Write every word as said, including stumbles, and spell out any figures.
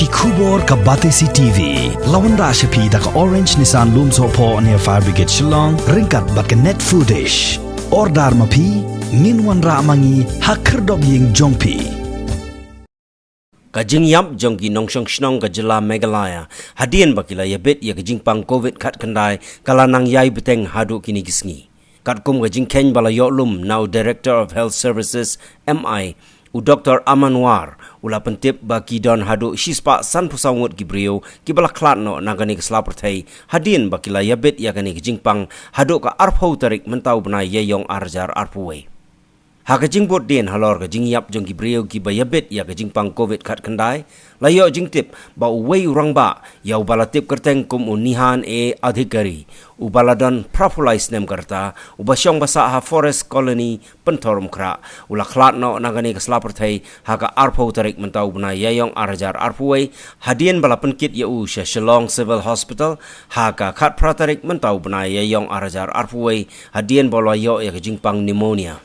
Khubor ka Batesi T V. La wanrah sha phi da ka Orange Nissan Lumsohphoh near Fire Brigade Shillong, ryngkat bad ka Net Foodish. Order ma phi, ngin wanrah ma ngi ha khyrdop ïing jong phi. Ka jingïap jong ki nongshong shnong ka jylla Meghalaya, hadien ba ki la ïabit ïa ka jingpang covid khatkhyndai, ka la nang ïai bteng haduh kine ki sngi. Katkum ka jingkheiñ ba la ïoh lum na u Director of Health Services, M I, u Doktor Aman War, u la pyntip ba ki don haduh shispah sanphew saw ngut ki briew kiba la khlad noh na kane ka sla pyrthei, hadien ba ki la ïabit ïa kane ka jingpang haduh ka arphew tarik mynta u bnai Ïaïong arhajar arphew wei. Ha ka jingbud dien halor ka jingïap jong ki briew kiba ïabit ïa ka jingpang covid khatkhyndai, la ïoh jingtip ba uwei u rangbah, ïa uba la tip kyrteng kum u Nihan A Adhikari, uba la don phraphew lai snem ka rta, uba shong ba sah ha Forest Colony, Pynthorumkhrah, u la khlad noh na kane ka sla pyrthei ha ka arphew tarik mynta u bnai Ïaïong arhajar arphew wei, hadien ba la pynkit ïa u sha Shillong Civil Hospital ha ka khatphra tarik mynta u bnai Ïaïong arhajar arphew wei, hadien ba u la ïoh ïa ka jingpang pneumonia.